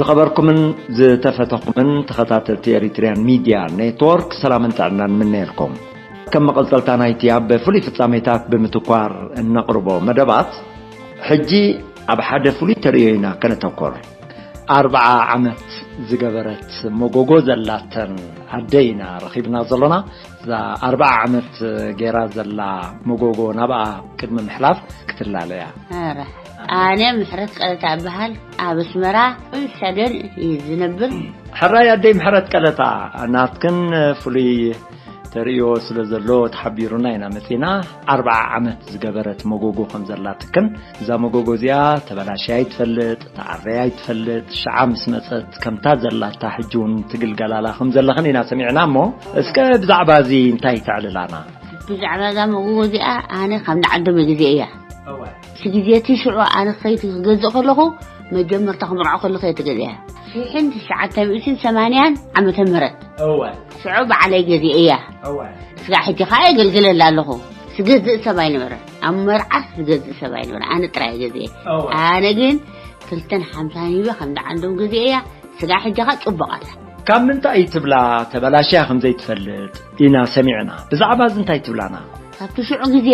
ዝኸበርኩምን ዝተፈተኹምን ተኸታተልቲ ኤሪትሪያን ሚድያ ኔትወርክ፣ ሰላምን ጥዕናን ንምነየልኩም። ከም መቐጸልታ ናይቲ ኣብ ፍሉይ ፍጻሜታት ብምትኳር እነቕርቦ መደባት፣ ሕጂ ኣብ ሓደ ፍሉይ ተርእዮ ኢና ከነተኩር። ኣርብዓ ዓመት ዝገበረት መጎጎ ዘላተን ኣደ ኢና ረኺብና ዘሎና። እዛ ኣርብዓ ዓመት ጌራ ዘላ መጎጎ ናብኣ ቅድሚ ምሕላፍ ክትላለያ። ኧረ፣ ኣነ ምሕረት ቀለታ እበሃል። ኣብ ኣስመራ ቁንሳደን እዩ ዝነብር። ሕራይ ኣደይ ምሕረት ቀለታ፣ ናትክን ፍሉይ ተርእዮ ስለ ዘሎ ተሓቢሩና ኢና መጺና። ኣርብዓ ዓመት ዝገበረት መጎጎ ከም ዘላትክን፣ እዛ መጎጎ እዚኣ ተበላሽያ ኣይትፈልጥ፣ ተዓረያ ኣይትፈልጥ። ሽዓ ምስ መጸት ከምታ ዘላታ ሕጂ እውን ትግልገላላ ከም ዘለኽን ኢና ሰሚዕና። እሞ እስከ ብዛዕባ እዚ እንታይ ተዕልላና? ብዛዕባ እዛ መጎጎ እዚኣ ኣነ ካብ ንዓዶም ግዜ እያ። እቲ ግዜ እቲ ሽዑ ኣነ ከይቲ ክገዝእ ከለኹ፣ መጀመርታ ክምርዖ ከለኹ እየ ትገዝእያ። ሽሕን ትሽዓተ ሚእትን ሰማንያን ዓመተ ምህረት። እወ። ሽዑ ባዕለይ ገዚአ እያ። እወ። ስጋዕ ሕጂ ኸዓ የገልግለላ ኣለኹ። ዝገዝእ ሰብ ኣይነበረን። ኣብ መርዓስ ዝገዝእ ሰብ ኣይነበረን። ኣነ ጥራይ እየ ገዚአ። እወ። ኣነ ግን ክልተን ሓምሳን ሂበ ከም ደዓንዶም ገዚአ እያ። ስጋዕ ሕጂ ኸዓ ጽቡቕ ኣላ። ካብ ምንታይ ትብላ ተበላሽያ ከም ዘይትፈልጥ ኢና ሰሚዕና። ብዛዕባ እዚ እንታይ ትብላና? ካብቲ ሽዑ ግዜ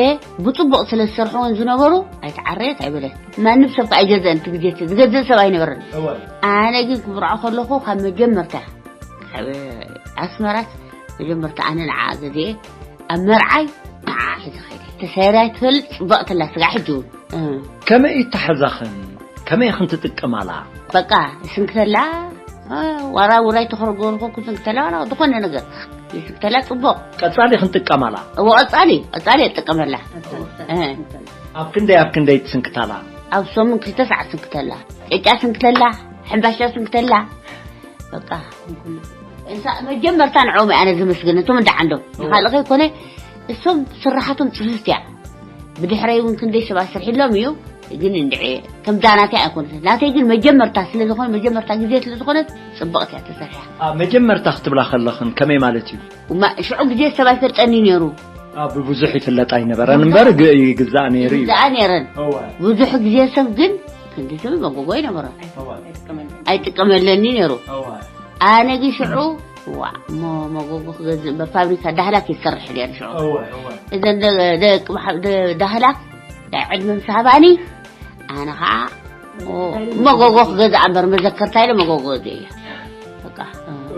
ብጽቡቕ ስለ ዝሰርሕወን ዝነበሩ ኣይተዓረየት ኣይበለት። ማንም ሰብ ከኣ ኣይገዝአን። እቲ ግዜ እቲ ዝገዝእ ሰብ ኣይነበረን። እወ። ኣነ ግን ክምርዖ ከለኹ ካብ መጀመርታ ካብ ኣስመራስ መጀመርታ ኣነ ንዓ ገዚኤ ኣብ መርዓይ ንዓ ሒዘ ኸይደ። ተሰይራ ኣይትፈልጥ፣ ጽብቕቲ ኣላ ስጋዕ ሕጂ እውን። እ። ከመይ እተሓዛኽን? ከመይ ኢኽን ትጥቀማላ? በቃ ይስንክተላ፣ እ፣ ዋላ ውራይ ተኸርጎርኩ ክስንክተላ፣ ዋላ ዝኾነ ነገር ይስንክተላ ጽቡቕ። ቀጻሊ ክንጥቀማላ? እወ፣ ቀጻሊ፣ ቀጻሊ እጥቀመላ። እ። ኣብ ክንደይ፣ ኣብ ክንደይ ትስንክታላ? ኣብ ሰሙን ክልተ ሰዓት ስንክተላ። ጨጫ ስንክተላ፣ ሕምባሻ ስንክተላ። በቃ። እንሳ-፣ መጀመርታ ንዕኦም እየ ኣነ ዝመስገን፣ እቶም እንዳ ዓንዶም። እወ። ንኻልእ ከይኮነ፣ እሶም ስራሓቶም ጽፍፍቲ እያ። ብድሕረይ እውን ክንደይ ሰባት ስርሒሎም እዩ፣ ግን እንድዒ ከምዛ ናተይ ኣይኮነትን። ናተይ ግን መጀመርታ ስለ ዝኾነ፣ መጀመርታ ግዜ ስለ ዝኾነት፣ ጽብቕቲ እያ ተሰሪሓ። ኣብ መጀመርታ ክትብላ ከለኽን ከመይ ማለት እዩ? እማ፣ ሽዑ ግዜ ሰብ ኣይፈልጠኒ ነይሩ። ኣብ ብዙሕ ይፍለጥ ኣይነበረን እምበር፣ ግ-፣ ይግዛእ ነይሩ እዩ። ይግዛእ ነይረን። እወ። ብዙሕ ግዜ ሰብ ግን ክንዲ ሰብ መጎጎ ኣይነበሮን። እወ። ኣይጥቀመለኒ ነይሩ። እወ። ኣነ ግን ሽዑ፣ ዋእ፣ እሞ መጎጎ ክገዝእ እምበር ፋብሪካ ዳህላክ ይሰርሕ ነይሩ ሽዑ። እወ፣ እወ። እዘን ደ-፣ ደቂ ማሕ-፣ ደ-፣ ዳህላክ ናይ ዕድመ ምስ ሃባኒ፣ ኣነ ኸዓ፣ ኦ፣ መጎጎ ክገዝኣ እምበር መዘከርታ ኢለ መጎጎ ገዚአ እየ። በቃ።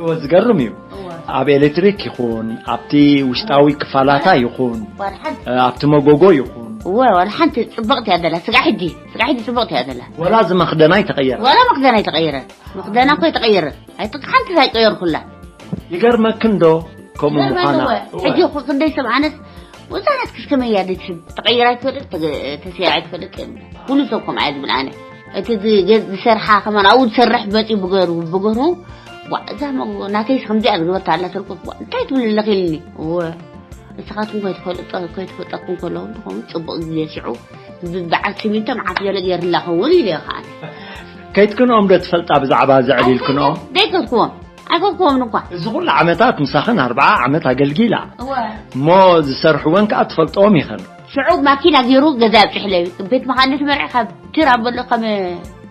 እወ፣ ዝገርም እዩ። እወ። ኣብ ኤሌክትሪክ ይኹን፣ ኣብቲ ውሽጣዊ ክፋላታ ይኹን፣ ዋላ ሓንቲ። እ፣ ኣብቲ መጎጎ ይኹን። እወ፣ ዋላ ሓንቲ ጽብቕቲ እያ ዘላ። ስጋ ሕጂ፣ ስጋ ሕጂ ጽብቕቲ እያ ዘላ። ወላ እዚ መኽደና ኣይተቐየረ። ዋላ መኽደና ኣይተቐየረ። መኽደና እኮ ኣይተቐየረ። ኣይተ-፣ ሓንቲ ኣይቀየርኩላ። ይገርመክን ዶ ከምኡ ይገርመኒ ምዃና? እወ። ሕጂ እኮ ክንደይ ሰብ ኣነስ፣ ወዛ ናትክስ ከመይ እያ ደይ ትሕብ-፣ ተቐይራ ኣይትፈልጥ፣ ተገ-፣ ተሰይራ ኣይትፈልጥ። ኩሉ ሰብ ከምኣ እየ ዝብል ኣነ። እቲ ዝገ-፣ ዝሰርሓ ከማን ኣብኡ ዝሰርሕ መፂኡ ብገሩ፣ ብገሩ፣ ዋ፣ እዛ መ-፣ ናተይስ ከምዚኣ ዝገበርታ ኣላ ተልኩት፣ ዋ፣ እንታይ ትብል ኣለኺ ኢልኒ። እወ፣ ንስኻትኩም ከይትፈልጦ-፣ ከይትፈልጠኩም ከለኹም ትኸውን፣ ፅቡቕ ግዜ ሽዑ፣ ብ-፣ በዓል ሲሚንቶ መዓት ገለ ገይርላ ኸውን ኢለ እየ ከኣ። ከይትክንኦም ዶ ትፈልጣ ብዛዕባ እዚ ዕሊልክንኦም? ደይከድኩዎም። ኣይኮንኩዎምን እኳ። እዚ ኩሉ ዓመታት ምሳኽን ኣርብዓ ዓመት ኣገልጊላ። እወ። እሞ ዝሰርሕወን ከኣ ትፈልጥኦም ኢኽን። ሽዑ ማኪና ገይሩ ገዛ ኣብጺሕለይ። ቤት መኻንነት መርዒ ካብ ቲራ በሎ ከም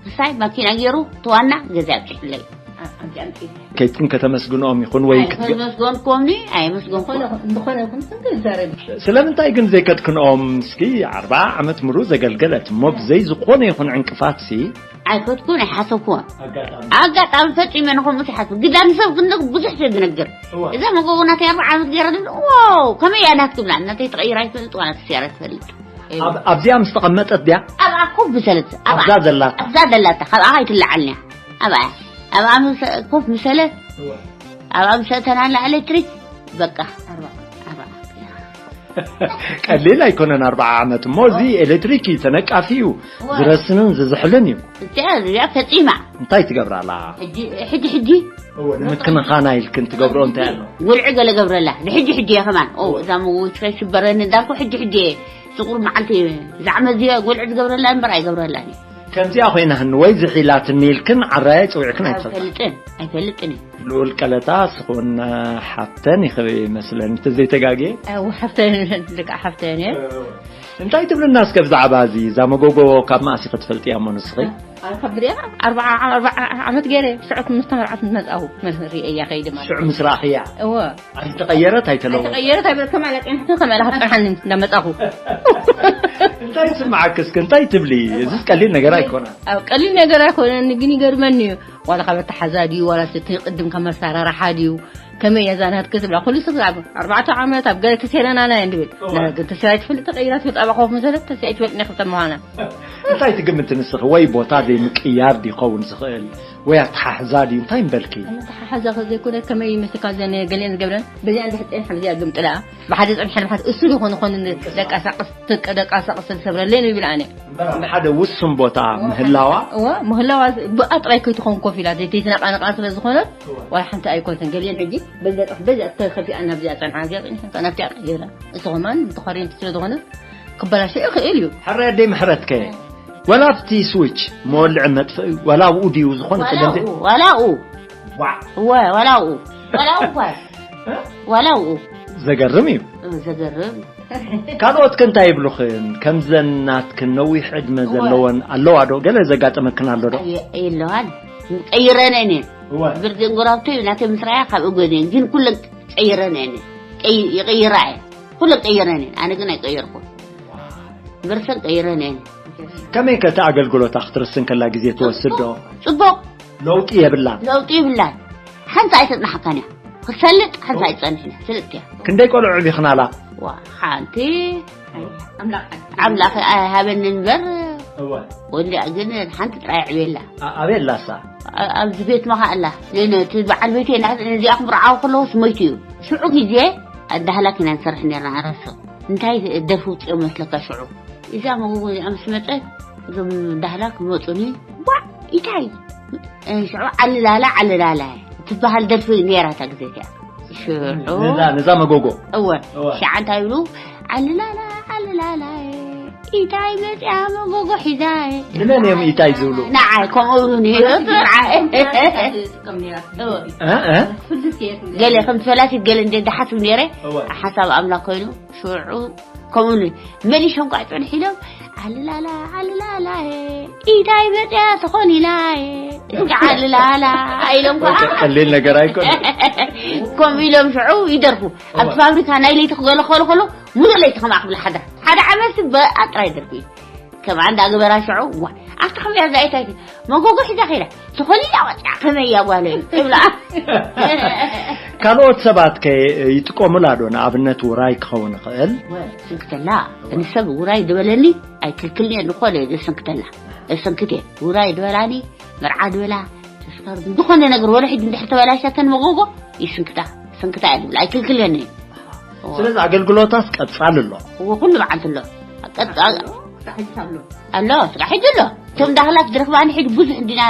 ክሳይ ማኪና ገይሩ ተዋና ገዛ ኣብጺሕለይ። ኣ-፣ ኣብዚኣ ኣምጺእ። ከይትክን ከተመስግንኦም ይኹን ወይ ክትገ- ኣይመስገንኩዎምኒ፣ ኣይመስገንኩ። ዝኾነ፣ ዝኾነ ይኹን ክንዲ ይዛረብ። ስለምንታይ ግን ዘይከድክንኦም? እስኪ ኣርብዓ ዓመት ምሉእ ዘገልገለት እሞ ብዘይ ዝኾነ ይኹን ዕንቅፋትሲ ኣይፈትኩን፣ ኣይሓሰብኩዎን። ኣጋጣሚ። ኣጋጣሚ ፈጺመ ንኸምኡ ትሓስብ። ግዳ ንሰብ ግን ብዙሕ ሰብ ዝነግር። እወ። እዛ መጎጎ ናተይ ኣርብዓ ዓመት ገይራ ዝብል፣ ዋው፣ ከመይ እያ ናትኪ ብላ፣ ናተይ ተቐይራ ኣይትፈልጥ፣ ዋላ ተሰይራ ኣይትፈልጥ። እወ። ኣብ-፣ ኣብዚኣ ምስ ተቐመጠት ድያ? ኣብኣ ኮፍ ምሰለት፣ ኣብኣ። ኣብዛ ዘላት? ኣብዛ ዘላታ፣ ካብኣ ኣይትለዓልን እያ። ኣብኣ፣ ኣብኣ ምስ ኮፍ ምሰለት፣ እወ። ኣብኣ ምስ ኣእተናላ ኤሌክትሪክ፣ በቃ። ኣርብዓ። ኣርብዓ። ቀሊል ኣይኮነን ኣርብዓ ዓመት እሞ፣ እዚ እወ። ኤሌክትሪክ እዩ፣ ተነቃፊ እዩ፣ እወ። ዝረስንን ዝዝሕልን እዩ። እዚኣ፣ እዚኣ ፈጺማ። እንታይ ትገብራላ? ሕጂ፣ ሕጂ፣ ሕጂ። እወ፣ ንምክንኻና ኢልክን ትገብሮ እንታይ ኣሎ? ጉልዒ ገለ ገብረላ። ንሕጂ፣ ሕጂ እየ ከማን። ኦ፣ እወ። እዛ መጎጎ ከይስበረኒ እንዳልኩ፣ ሕጂ፣ ሕጂ እየ። ዝቑር መዓልቲ፣ ዛዕመ እዚ ጉልዒ ዝገብረላ እምበር ኣይገብረላን እየ። ከምዚኣ ኮይና ህን ወይ ዝሒላትኒ ኢልክን ዓራያ ጽዊዕክን ኣይትፈልጣ? ኣይፈልጥን፣ ኣይፈልጥን እየ። ልኡል ቀለታ ስኹን ሓፍተን ይኽብ ይመስለኒ፣ እንተዘይተጋግየ። ኣው፣ ሓፍተን፣ ደቂ ሓፍተን እየ። እንታይ ትብልና እስከ ብዛዕባ እዚ? እዛ መጎጎ ካብ መኣስ ኢኺ ትፈልጥያ እሞ ንስኺ? ኣነ ካብ ብሪኣ ኣርባዓ ኣርባዓ ዓመት ገይረ ሽዑ ምስ ተመርዓት መጻሁ። መስ ርእያ ከይደ ማለት። ሽዑ ምስ ረኣኽያ እወ ኣይተቐየረት ኣይተለወጠ። ተቐየረት ኣይበል ከማላ ጸንሕቲ ከማላ ክትሓንን እንዳመጻኹ። እንታይ ይስምዓክ እስኪ? እንታይ ትብሊ? እዚስ ቀሊል ነገር ኣይኮነን። ኣብ ቀሊል ነገር ኣይኮነን፣ ግን ይገርመኒ እዩ። ዋላ ካብ ኣተሓዛ ድዩ፣ ዋላ ስቲ ቅድም ካብ መሳራርሓ ድዩ፣ ከመይ እያ እዛ ናትኪ ትብላ። ኩሉ ሰብ ኣብ ኣርባዕተ ዓመት ኣብ ገለ ተሰይረናና እየን ድብል። እወ። ነገር ተሰይራ ትፈልጥ ተቐይራ ትፈልጥ ኣብ ኣኾፍ መሰለት ተሰይ ትፈልጥ ነኽተ ምዃና። እንታይ ትግምቲ ንስኺ? ወይ ቦታ ዘይምቅያር ድዩ ይኸውን ዝኽእል? ወይ ኣተሓሕዛ ድዩ? እንታይ ምበልኪ? ኣተሓሕዛ ከ ዘይኮነ ከመይ ይመስልካ ዘን ገሊአን ዝገብረን በዚኣ እንድሕር ጸኒሐ በዚኣ ግምጥላ ብሓደ ጸኒሐ ንብሓት እሱ ዝኾነ ኾነ ደቃሳቅስ ደቃሳቅስ ዝሰብረለይ ነው ይብል ኣነ። እምበር ኣብ ሓደ ውሱን ቦታ ምህላዋ እወ ምህላዋ ብኣ ጥራይ ከይትኸውን ኮፍ ኢላ ዘይተይትናቃነቃ ስለ ዝኾነት ዋላ ሓንቲ ኣይኮነትን። ገሊአን ሕጂ በዚኣ ጥራሕ በዚኣ ተኸፊኣ ናብዚኣ ጸንሓ እዚኣ ጸኒሐ ናብቲኣ ቀይራ እሱ ኸማን ተኸሪንቲ ስለ ዝኾነት ክበላሸ ይኽእል እዩ። ሕራይ ኣደይ ምሕረት ከ ወላ ኣብቲ ስዊች መወልዒ መጥፍኢ ወላ ኣብኡ ድዩ ዝኾነ ጸገም ዋላኡ ዋላኡ ዋዕ እወ ዋላኡ ዋላኡ እኳ ዋላኡ ዘገርም እዩ። ዘገርም ካልኦት ከ እንታይ ይብሉኽን? ከምዘን ናትክን ነዊሕ ዕድመ ዘለወን ኣለዋ ዶ? ገለ ዘጋጠመክን ኣሎ ዶ? የለዋን ቀይረን እኔ እወ ብርድን ጎራብቶይ ናተይ ምስራያ ካብ እጎን እየን ግን ኩለን ቀይረን እኔ ይቀይራ እየ ኩለን ቀይረን እየን ኣነ ግን ኣይቀየርኩን በርሰን ቀይረን እየን ከመይ ከ እቲ ኣገልግሎታ ክትርስን ከላ ግዜ ትወስድ ዶ? ጽቡቅ ለውጢ የብላን። ለውጢ ይብላን ሓንቲ ኣይተጽናሕካን እያ ክትሰልጥ ሓንቲ ኣይትጸንሕን እያ ስልጥ እያ ክንደይ ቆልዑ ዒቢኽናላ? ዋ ሓንቲ ኣምላኽ ኣይሃበኒ እምበር እወ ወንዲኣ ግን ሓንቲ ጥራይ ኣዕብየላ ኣ- ኣበይ ኣላሳ? ኣ- ኣብዚ ቤት መኻእላ ነቲ በዓል ቤት ነዚኣ ክምርዓው ከለዎስ ሞይቱ እዩ ሽዑ ግዜ ኣዳህላክ ኢና ንሰርሕ ነርና ኣረሶ እንታይ ደርፊ ውፅኦ መስለካ ሽዑ እዛ መጎጎ እዚኣ ምስ መፀት እዞም ዳህላክ መፁኒ ዋዕ ኢታይ ሽዑ ዓልላላ ዓልላላ ትበሃል ደርፊ ነራታ ግዜ እቲኣ ሽዑ ነዛ ነዛ መጎጎ እወ እወ። ሽዓ እንታይ ይብሉ ዓልላላ ዓልላላ ኢታይ መፅያ መጎጎ ሒዛ ንመን እዮም ኢታይ ዝብሉ? ንዓይ ከምኡ ይብሉ ነይሩ ንዓይ እ? እ? ገለ ከም ፈላሲት ገለ እንደ ድሓስብ ነይረ እወ። ሓሳብ ኣምላኽ ኮይኑ ሽዑ ከምኡ ኢሉ መሊሾም ከዓ ፅንሕ ኢሎም ዓልላላ ዓልላላ ኢታይ መፅያ ተኾሊላ እስኪ ዓልላላ ኢሎም ከዓ ቀሊል ነገር ኣይኮነ። ከምኡ ኢሎም ሽዑ ይደርፉ ኣብቲ ፋብሪካ ናይ ለይቲ ክገለኸሉ ከሎ ሙሉእ ለይቲ ከማዕ ክብላ ሓዳ ሓደ ዓመት በኣጥራይ ደርፊ እዩ ከምኣ እንዳገበራ ሽዑ ዋ ኣብቲ ከመያ ዛይታይ መጎጎ ሒዛ ኸይዳ ተኾሊላ ወፅዓ ከመያ ጓለይ ይብላ ካልኦት ሰባት ከ ይጥቀሙላ ዶ? ንኣብነት ውራይ ክኸውን ይኽእል። ስንክተላ ንሰብ ውራይ ዝበለኒ ኣይክልክልኒ ዝኾነ ስንክተላ ስንክቴ ውራይ ዝበላኒ መርዓ ዝበላ ተስካር ዝኾነ ነገር ወደ ሕጂ እንድሕር ተበላሸተን መጎጎ ይስንክታ ስንክታ እያ ዝብላ ኣይክልክልኒ ስለዚ ኣገልግሎታስ ቀጻሊ ኣሎ። እዎ ኩሉ መዓልቲ ኣሎ ቀጻ ኣሎ ስራሕ ሕጂ ኣሎ እቶም ዳህላት ዝረኽባኒ ሕጂ ብዙሕ እንዲና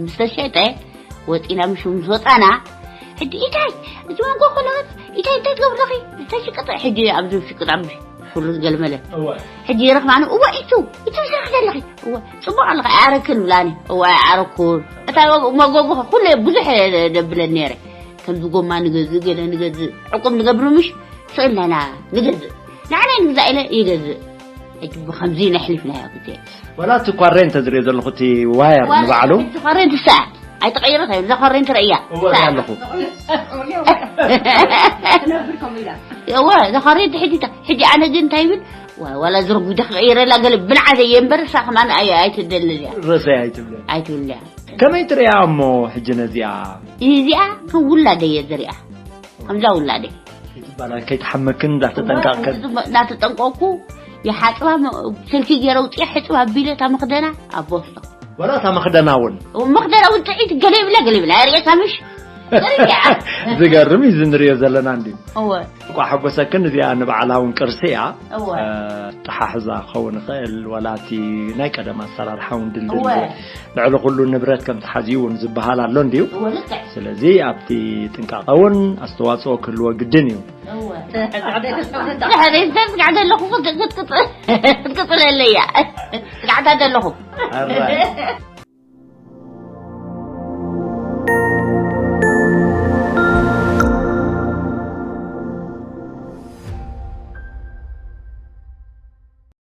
ምስ ተሸጠ ወፂና ምሽ ምስ ወፃና ሕጂ ኢታይ እዚ መንጎ ኮለበት ኢታይ እንታይ ትገብርለኺ እንታይ ሽቅጥ ሕጂ ኣብዚ ሽቅጥ ኣብዚ ኩሉ ዝገልመለ ሕጂ ይረኽባኒ እወ ኢቱ ኢቱ ስራሕ ዘለኺ እወ ፅቡቅ ኣለኺ ኣያረክን ብላኒ እወ ኣያረኩን እታ መጎጎ ኩሉ ብዙሕ ደብለን ነይረ ከምዚ ጎማ ንገዝእ ገለ ንገዝእ ዕቁብ ንገብር ምሽ ስእለና ንገዝእ ንዓና ንግዛእ ኢለ ይገዝእ ሕጂ ብከምዚ ነሕሊፍናዮ ግዜ ወላ እቲ ኳሬንተ ዝሪኦ ዘለኹ እቲ ዋየር ንባዕሉ ኳሬንት ሰዓት ኣይተቀይረት እዛ ኳሬንት ረእያ እወ ኣለኹ እወ እዛ ኳሬንት ሕጂ ሕጂ ኣነ ግን እንታይ ይብል ዋላ ዝረጉደ ክቀይረላ ገለ ብልዓ ዘየ እምበር እሳ ከማን ኣይትደልን እያ ረሰይ ኣይትብልን ኣይትብልን እያ ከመይ ትርእያ እሞ ሕጂ ነዚኣ እዚኣ ከም ውላደ እየ ዝሪኣ ከምዛ ውላደ ይትባላል ከይትሓመክን እንዳተጠንቀቅክን እንዳተጠንቀቅኩ ይሓፅባ ስልኪ ገይረ ውፅያ ሕፅባ ኣቢለ እታ መክደና ኣብ ቦስቶ ወላ እታ መክደና እውን መክደና እውን ጥዒት ገለ ይብላ ገለ ይብላ ርእየካ ምሽ ዝገርም እዩ ዝንሪኦ ዘለና እንዲ እወ እንቋ ሓጎሰክን እዚኣ ንባዕላ እውን ቅርሲ እያ እወ ጠሓሕዛ ክኸውን ይኽእል ወላ እቲ ናይ ቀደም ኣሰራርሓ እውን ድልድል ልዕሊ ኩሉ ንብረት ከም ተሓዝዩ እውን ዝበሃል ኣሎ እንድዩ እወ ልክዕ ስለዚ ኣብቲ ጥንቃቐ እውን ኣስተዋፅኦ ክህልዎ ግድን እዩ ድሕሪ ዝተዝጋዕ ዘለኹ ክትቅፅለለያ ዝጋዕታ ዘለኹ ኣራይ